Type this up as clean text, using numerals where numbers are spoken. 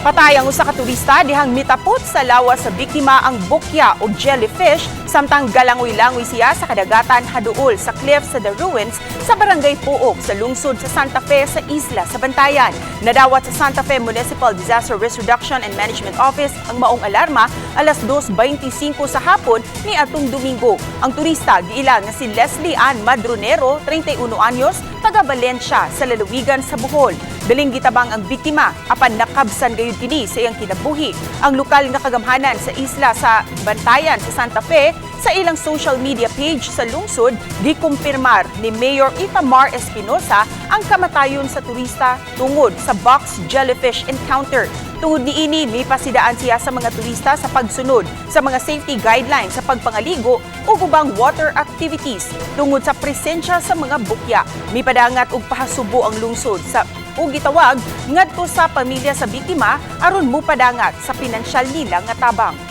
Patay ang usa ka turista dihang mitapot sa lawas sa biktima ang bukya o jellyfish samtang galangoy-langoy siya sa kadagatan haduol sa cliff sa The Ruins sa Barangay Pook sa lungsod sa Santa Fe sa isla sa Bantayan. Nadawat sa Santa Fe Municipal Disaster Risk Reduction and Management Office ang maong alarma alas 2:25 sa hapon ni atong Domingo. Ang turista giila nga si Leslie Ann Madronero, 31 anyos, taga Valencia sa lalawigan sa Bohol. Daling gitabang ang biktima apan nakabsan gayud kini sa iyang kinabuhi. Ang lokal nga kagamhanan sa isla sa Bantayan sa Santa Fe, sa ilang social media page sa lungsod, gikumpirmar ni Mayor Itamar Espinosa ang kamatayon sa turista tungod sa box jellyfish encounter. Tungod niini, mipasidaan siya sa mga turista sa pagsunod sa mga safety guidelines sa pagpangaligo ug ubang water activities tungod sa presensya sa mga bukya. Mipadangat og pahasubo ang lungsod sa ug gitawag ngadto sa pamilya sa biktima aron mupadangat sa pinansyal nila nga tabang.